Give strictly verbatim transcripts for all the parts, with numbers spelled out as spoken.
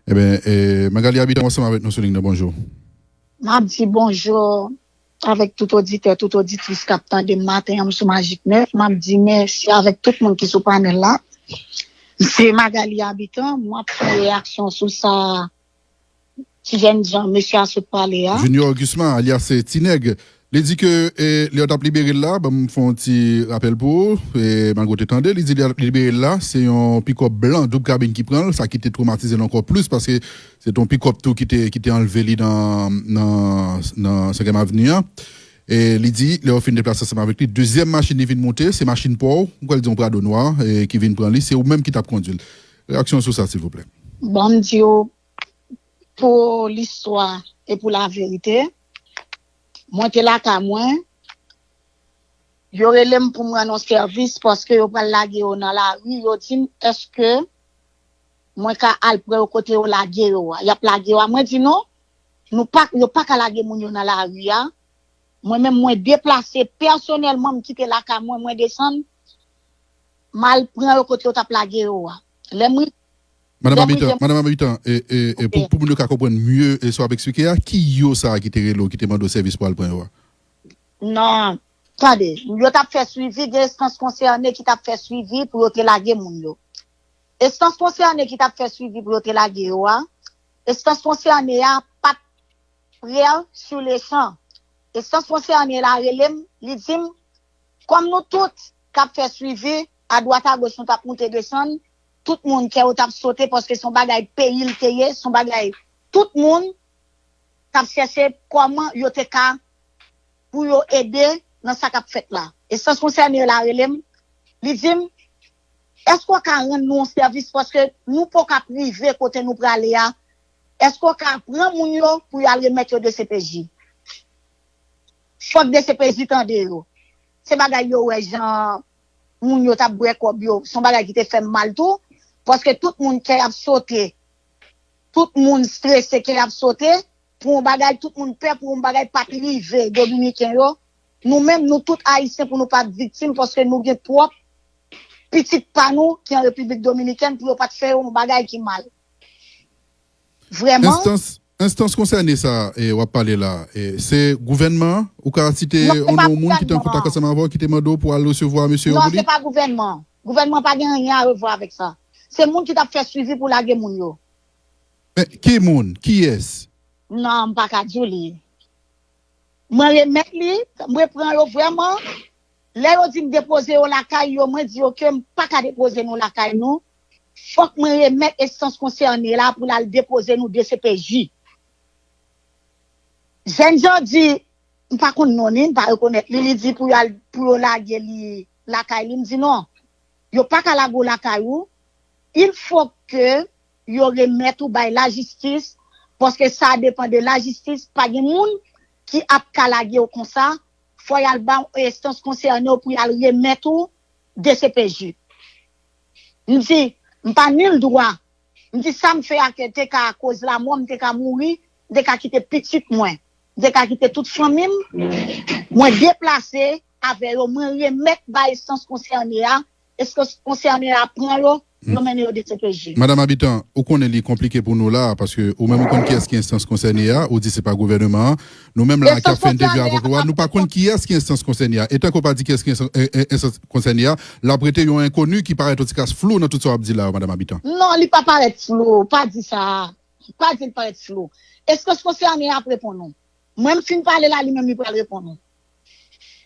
Ebyen, eh, Magalie Habitant ansanm avèk nou sou liy nan, bonjou. M ap di bonjou avèk tout oditè, tout oditris k ap tande m maten an, m sou Magic nèf. M ap di mèsi avèk tout moun ki sou panèl la. Se Magalie Habitant, m ap fè yon reyaksyon sou sa ti jèn jan mesye a sot pale a. Junior Gusma, alyas Ti Nèg, li di ke eh, lè yo t ap libere l la, ban m fè yon ti rapèl pou ou, eh, malgre w te tande, li di lè yo t ap libere l la, se yon pikòp blan doub kabin ki pran l, sa ki te twomatize l ankò plis, paske se te yon pikòp tou ki te, ki te anlve li nan, nan, nan senkyèm Avni an. E li di, lè yo fin deplase ansanm avèk li, dezyèm machin li vin monte, se machin pa w, m kwè l di yon Prado nwa, e ki vin pran li, se ou menm ki t ap kondui l. Reyaksyon sou sa, silvouplè. Bon, m di w, pou listwa e pou laverite, mwen te lakay mwen, yo rele m pou m rann yon sèvis paske yo pral lage yo nan lari, yo di m, èske mwen ka al pran yo kote yo lage yo a? Y ap lage yo a? Mwen di non, nou pa, yo pa ka lage moun yo nan lari a. Mwen menm, mwen deplase pèsonèlman, m kite lakay mwen, mwen desann, m al pran yo kote yo t ap lage yo a. Lè m Madan Habitant, Madan Habitant, e, e, e, pou, pou moun yo ka konprann mye e sa w ap eksplike a, ki yo sa a ki te rele w, ki te mande w sèvis pou al pran yo a? Non, tande, yo t ap fè swivi, gen enstans konsène ki t ap fè swivi pou yo te lage moun yo. Enstans konsène ki t ap fè swivi pou yo te lage yo a, enstans konsène a pa t prè sou lechan. Enstans konsène la rele m, li di m, kòm nou tout k ap fè swivi, adwat agoch nou t ap moute desann, tout moun kè yo t ap sote paske se yon bagay peyi l te ye, se yon bagay tout moun t ap chèche kòman yo te ka pou yo ede nan sa k ap fèt la. Enstans konsène la rele m, li di m, èske w ka rann nou yon sèvis paske nou poko ap rive kote nou prale a? Èske w ka pran moun yo pou y al remèt yo D C P J? Fòk D C P J tande yo. Se bagay yo wè jan moun yo t ap bwè kòb yo. Se yon bagay ki te fè m mal tou, paske tout moun kè ap sote, tout moun strese, kè ap sote, pou yon bagay tout moun pè, pou yon bagay pa t rive Dominiken yo. Nou menm, nou tout Ayisyen pou nou pa t viktim, paske nou gen pwòp pitit pa nou ki an Repiblik Dominikèn pou yo pa t fè yo yon bagay ki mal. Vrèman. Enstans, enstans konsène sa e w ap pale la, e se gouvènman an? Ou ka site yon non moun ki te an kontak ansanm avè w, ki te mande w pou al resevwa mesye yo pou li? Non, se pa gouvènman. Gouvènman pa gen anyen a revwa avèk sa. Se moun ki t ap fè swivi pou lage moun yo. Men, ki moun? Kiyès? Non, m pa ka di w li. Mwen remèt li, mwen pran yo vrèman. Lè yo di m depoze yo lakay yo, mwen di yo ke m pa ka depoze nou lakay nou. Fòk mwen remèt enstans konsène la pou l al depoze nou D C P J. Jèn jan di, m pa konn non li, m pa rekonèt li, li di pou y al, pou yo lage li lakay li. M di non, yo pa ka lage w lakay ou. Il faut que yo remèt ou bay lajistis, paske sa depann de lajistis, pa gen moun ki ap ka lage w konsa, fò y al ba enstans konsène w pou y al remèt ou D C P J. M di, m pa ni l dwa. M di sa m fè a ke te ka koz lamò, m te ka mouri, m te ka kite pitit mwen, m te ka kite tout fanmi m. Mwen deplase avè yo, mwen remèt bay enstans konsène a, enstans konsène a pran yo, yo mennen yo D C P J. Madan Habitant, ou konnen li konplike pou nou la, paske ou menm ou konn kiyès ki enstans konsène a, ou di se pa gouvènman an. Nou menm la ki ap fè entèvyou avèk ou a, nou pa konn kiyès ki enstans konsène a. E tanke w pa di kiyès ki enstans, e, e, enstans konsène a, l ap rete yon enkoni ki parèt yon ti kras flou nan tout sa w ap di la yo, Madan Habitant. Non, li pa parèt flou, pa di sa. Pa di l parèt flou. Enstans konsène a ap reponn ou. Mwen m fin pale la, li menm li pral reponn ou.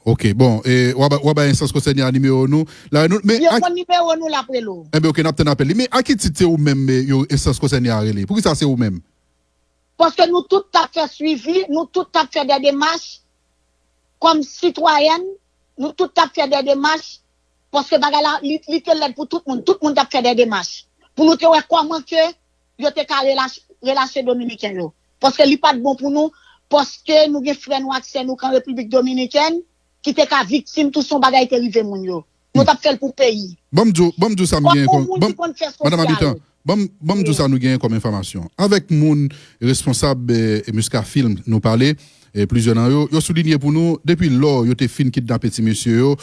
Ok, bon, e, w a ba, w a bay enstans konsène a nimewo nou. La, nou, men, yo konn nimewo nou, l ap rele w. Enben, ok, n ap tann apèl li. Men a ki tit se ou menm, e, yo, enstans konsène a rele? Poukisa se ou menm? Paske nou tout t ap fè swivi, nou tout t ap fè dè demach. Kòm sitwayèn, nou tout t ap fè dè demach. Paske bagay la, li, li te lèd pou tout moun. Tout moun t ap fè dè demach. Pou nou te wè kòman ke yo te ka relache, relache Dominiken yo. Paske li pa t bon pou nou, paske nou gen frè nou ak sè nou k an Repiblik Dominikèn, ki te ka viktim tou si yon bagay te rive moun yo. Nou t ap fè l pou peyi. Ban m di w, ban m di w sa m genyen kòm, ban m, Madan Habitant, ban m, ban m di w sa nou genyen kòm enfòmasyon. Avèk moun responsab, e, e Muscafilm nou pale, e plizyè nan yo, yo soulinye pou nou, depi lò yo te fin kidnape ti mesye yo,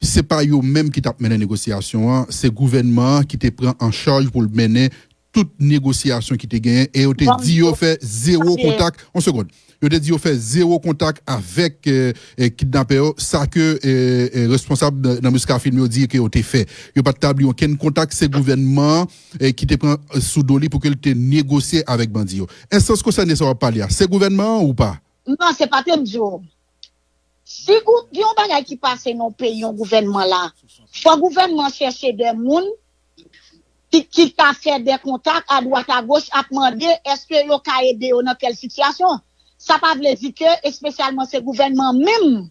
se pa yo menm ki t ap mennen negosyasyon an, se gouvènman an ki te pran an chaj pou l mennen tout negosyasyon ki te genyen e yo te di yo fè zewo kontak. Yon segond. Yo te di yo fè zewo kontak avèk eh, eh, kidnapè yo, sa ke eh, eh, responsab nan, nan Muscafilm yo di ke yo te fè. Yo pa t tabli okenn kontak, se gouvènman an eh, ki te pran eh, sou do li pou ke l te negosye avèk bandi yo. Enstans konsène sa w ap pale a, se gouvènman an ou pa? Non, se pa te m di w. Si gen yon bagay ki pase nan yon peyi, yon gouvènman la, fò gouvènman chèche de moun ki, ki ka fè de kontak adwat agoch ap mande èske yo ka ede yo nan tèl sitiyasyon. Sa pa vle di ke espesyalman se gouvènman menm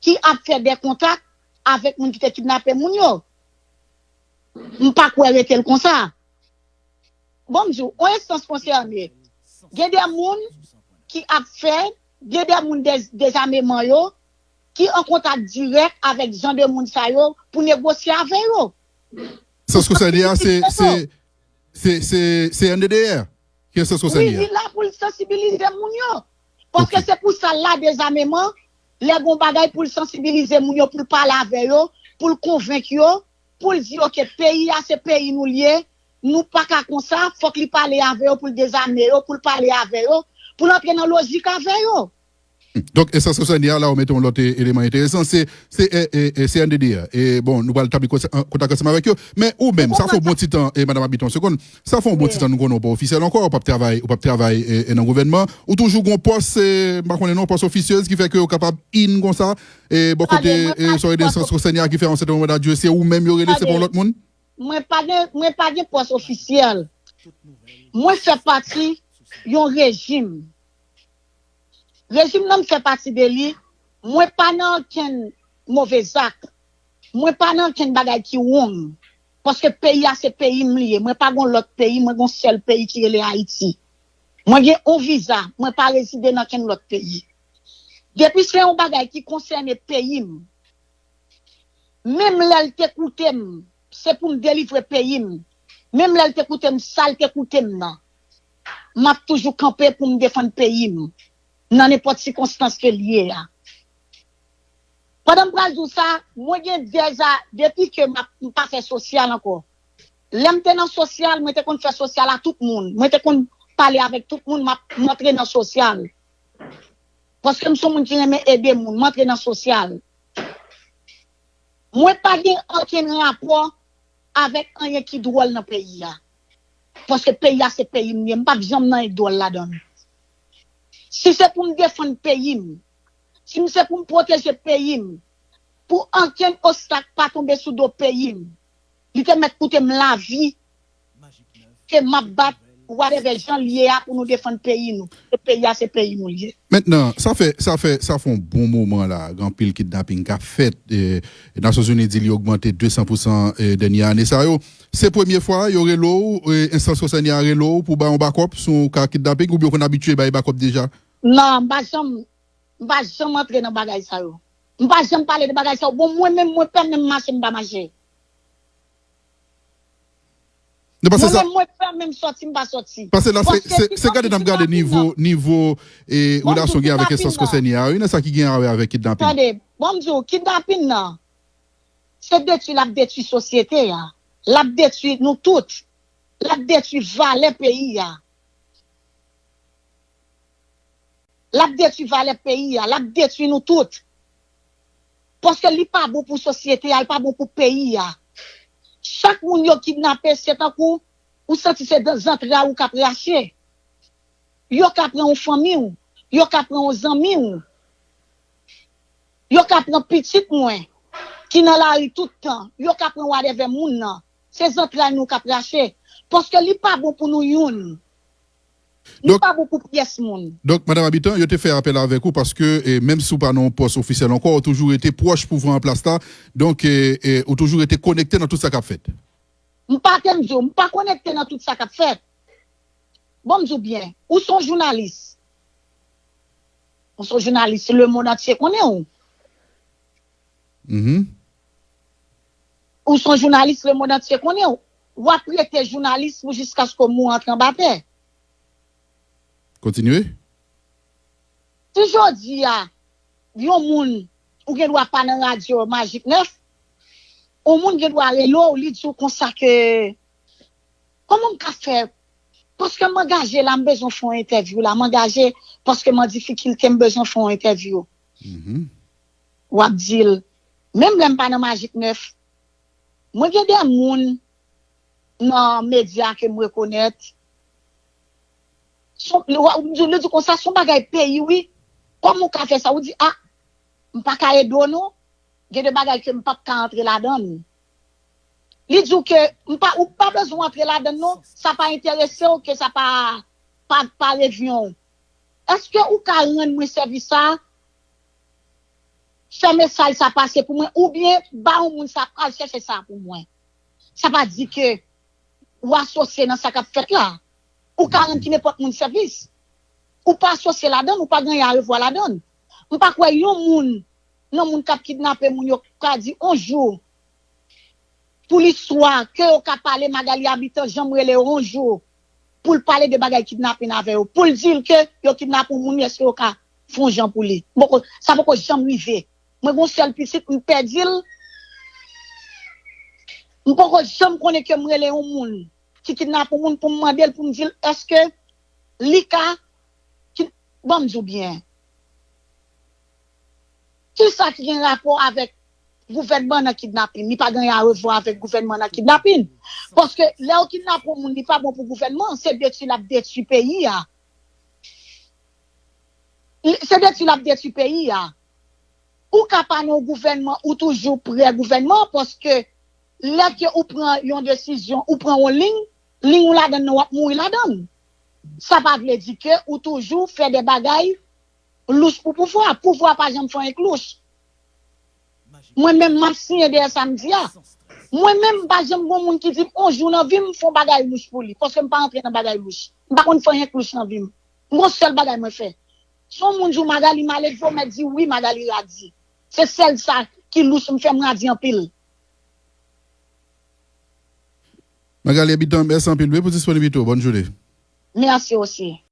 ki ap fè de kontak avèk moun ki te kidnape moun yo. M pa kwè rete l konsa. Bon, m di w, yon enstans konsène. Gen de moun ki ap fè, gen de moun dezameman yo, ki an kontak dirèk avèk jan de moun sa yo pou negosye avè yo. Enstans konsène a, se, se, se, se, se N D D R ki enstans konsène a. Wi, li la pou l sansibilize moun yo. Paske se pou sa l la dezameman, lè gon bagay pou l sansibilize moun yo, pou l pale avè yo, pou l konvenk yo, pou l di yo ke peyi a se peyi nou l ye, nou pa ka konsa, fòk li pale avè yo pou l dezame yo, pou l pale avè yo, pou l antre nan lojik avè yo. Donk, e sa sou sèn ya la, ou mete yon lòt eleman enteresan, se se N D D A. E bon, nou pral tabli kontak ansanm avèk yo. Men ou menm, sa fè yon bon ti tan, e madanm Abitan, segonn, sa fè yon bon ti tan nou konnen w pa ofisyèl ankò, ou p ap travay, ou p ap travay nan gouvènman. Ou toujou gen yon pòs, m pa konnen non, pòs ofisyèz ki fè ke ou kapab in konsa, e bò kote sa w rele enstans konsène a ki fè yon sèten moman dati, se ou menm yo rele, se pa yon lòt moun? Mwen pa gen, mwen pa gen pòs ofisyèl. Mwen fè pati yon rejim. Rejim nan m fè pati de li, mwen pa nan okenn move zak. Mwen pa nan okenn bagay ki wrong. Paske peyi a se peyi m li ye. Mwen pa gen yon lòt peyi, mwen gen yon sèl peyi ki rele Ayiti. Mwen gen yon viza, mwen pa rezide nan okenn lòt peyi. Depi se yon bagay ki konsène peyi m, menm lè l te koute m, se pou m delivre peyi m. Menm lè l te koute m, sa l te koute m nan. M ap toujou kanpe pou m defann peyi m nan nenpòt sikonstans ke l ye a. Pandan m pral di w sa, mwen gen dèza, depi ke m ap, m pa fè sosyal ankò. Lè m te nan sosyal, mwen te konn fè sosyal a tout moun. Mwen te konn pale avèk tout moun, m ap, m antre nan sosyal. Paske m se yon moun ki renmen ede moun, m antre nan sosyal. Mwen pa gen okenn rapò avèk anyen ki dwòl nan peyi a. Paske peyi a se peyi m ye, m p ap janm nan anyen dwòl ladan l. Si se pou m defann peyi m, si m se pou m pwoteje peyi m, pou okenn obstak pa tonbe sou do peyi m, li te mèt koute m lavi ke m ap bat whatever jan l ye a pou nou defann peyi nou. Se peyi a, se peyi nou l ye. Mentnan, sa fè, sa fè, sa fè yon bon moman la, gen anpil kidnaping k ap fèt. E, Nasyonzini di li ogmante de san pousan e, dènye ane sa yo. Se premye fwa yo rele w, e, enstans konsène a rele w pou bay yon bakòp sou yon ka kidnaping, oubyen w konn abitye bay bakòp deja? Non, m pa janm, m pa janm antre nan bagay sa yo. M pa janm pale de bagay sa yo. Bon, mwen menm, mwen pè menm mache, m pa mache. Mwen menm, mwen pè menm sòti, m pa sòti. Paske la, se gade n ap gade nivo, nivo e, relasyon gen avèk enstans konsène a, wi, nan sa ki gen a wè avèk kidnaping. Tande, bon, m di w, kidnaping nan, se detwi l ap detwi sosyete a. L ap detwi nou tout. L ap detwi valè peyi a. L ap detwi valè peyi a, l ap detwi nou tout. Paske li pa bon pou sosyete a, li pa bon pou peyi a. Chak moun yo kidnape, se tankou ou santi se zantray ou k ap rache. Yo ka pran yon fanmi w, yo ka pran yon zanmi w, yo ka pran pitit mwen ki nan lari tout tan, yo ka pran whatever moun nan. Se zantray nou k ap rache. Paske li pa bon pou nou youn. Li pa bon pou pyès moun. Donk, Madanm Abitan, yo te fè apèl avèk ou paske, e, menm si w pa nan yon pòs ofisyèl ankò, ou toujou rete pwòch pouvwa an plas la. Donk, e, e, ou toujou rete konekte nan tout sa k ap fèt. M pa te m di w, m pa konekte nan tout sa k ap fèt. Bon, m di w byen, ou se yon jounalis. Ou se yon jounalis, lemonn antye konnen w. Ou se yon jounalis, lemonn antye konnen w. W ap rete jounalis pou jiskaske w mouri antre anba tè. Kontinye. Si jodi a, yon moun, ou gen dwa pa nan radyo Magik nèf, yon moun gen dwa rele w, li di w konsa ke Kòman m ka fè? Paske m angaje la, m bezwen fè yon entèvyou la. M angaje paske m an difikilte, m bezwen fè yon entèvyou. W ap di l, menm lè m pa nan Magik nèf, mwen gen de moun nan medya ke m rekonèt. Son, li, w ap di, li di konsa, se yon bagay peyi, wi. Kòman w ka fè sa? Ou di, a, m pa ka ede w, non. Gen de bagay ke m p ap ka antre ladan l. Li di w ke m pa, ou pa bezwen antre ladan l, non. Sa pa enterese w, ke sa pa, pa, pa revyen w. Èske ou ka rann mwen sèvis sa? Fè mesaj sa pase pou mwen, oubyen ba yon moun sa, al chèche sa pou mwen. Sa pa di ke ou asosye nan sa k ap fèt la. Ou ka rann ki nenpòt moun sèvis. Ou pa asosye ladan l, ou pa gen arevwa ladan l. M pa kwè yon moun nan moun k ap kidnape moun yo ka di yon jou pou listwa ke yo ka pale Magali Habitant janm rele yo yon jou pou l pale de bagay kidnapin avè yo, pou l di l ke yo kidnape yon moun, èske yo ka fè yon jan pou li? Poko, sa poko janm rive. Mwen gon sèl pitit, m pèdi l. M poko janm konnen ke m rele yon moun ki kidnape yon moun pou m mande l, pou m di l èske li ka, ki, ban m di w byen. Kisa ki gen rapò avèk gouvènman nan kidnapin? Li pa gen arevwa avèk gouvènman nan kidnapin. Paske lè yo kidnape yon moun, li pa bon pou gouvènman, se detwi l ap detwi peyi a. Se detwi l ap detwi peyi a. Ou ka pa nan yon gouvènman, ou toujou prè gouvènman, paske lè ke ou pran yon desizyon, ou pran yon liy, liy ou ladan nan, w ap mouri ladan l. Sa pa vle di ke ou toujou fè de bagay louch pou pouvwa. Pouvwa pa janm fè anyen k louch. Mwen menm, m ap siyen dèyè sa m di a. Mwen menm, m pa janm gon moun ki di m yon jou nan vi m fè yon bagay louch pou li, paske m pa antre nan bagay louch. M pa konn fè anyen k louch nan vi m. M gon sèl bagay mwen fè. Si yon moun di w Magali maledve, w mèt di wi, Magali radi. Se sèl sa ki louch, m fè m radi anpil. Magali Habitant, mèsi anpil wi pou disponibite w. Bòn jounen. Mèsi osi.